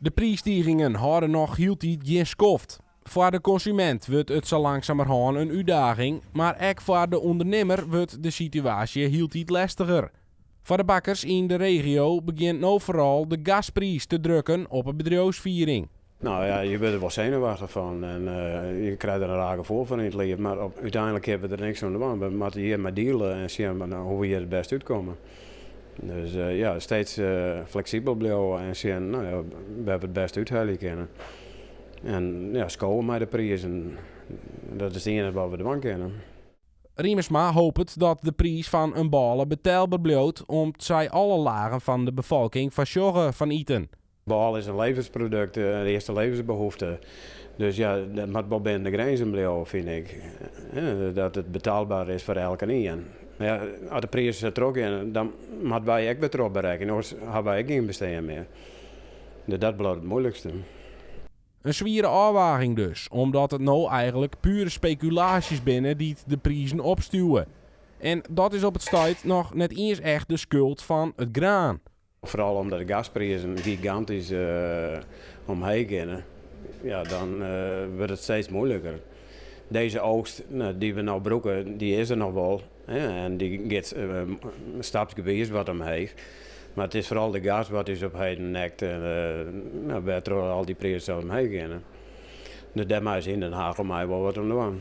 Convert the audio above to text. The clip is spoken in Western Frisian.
De priisstigingen hâlde noch hieltyd gjin skoft. Foar de konsumint wurdt it sa langsumerhân in útdaging, mar ek foar de ûndernimmer wurdt de situaasje hieltyd lestiger. Foar de bakkers yn de regio begjint no foaral de gaspriis te drukken op 'e bedriuwsfiering. No ja, je wurde der wol senuwachtich fan en je krije der in raar gefoel fan yn it liif, mar úteinlik kinne we der niks oan dwaan. We moatte hjir mei deale en sjen hoe't we hjir it bêst útkomme. Dus ja, steeds fleksibel bliuwe en sjen no ja, wêr't we it bêst úthelje kinne. En ja, skowe mei de prizen, dat is it iennige wat we dwaan kinne. Riemersma hopet dat de priis fan in bôle betelber bliuwt om't sy alle lagen fan de befolking foarsjogge fan iten. Bôle is in levensprodukt, in earste levensbehoefte. Dus ja, dat moat wol binnen de grinzen bliuwe, fyn ik. Dat it betaalber is foar elkenien. Mar ja, as de prizen sa trochgean, dan moatte wy ek wer trochberekkenje, oars hawwe wy ek gjin bestean mear. Dus dat bliuwt it muoilikste. In swiere ôfwaging dus, omdat it no eigenlik pure spekulaasjes binne dy't de prizen opstuwe. En dat is op it stuit noch net iens echt de skuld fan it graan. Foaral omdat de gasprizen gigantysk omheech geane, ja, dan wurdt it steeds muoiliker. Dizze oogst dy't we no brûke, dy is der noch wol en dy giet stapsgewiis wat omheech. Mar it is foaral de gas wat ús op heden nekt en wêrtroch al dy prizen sa omheech geane. Dus dêr meie se yn Den Haach om my wol wat oan dwaan.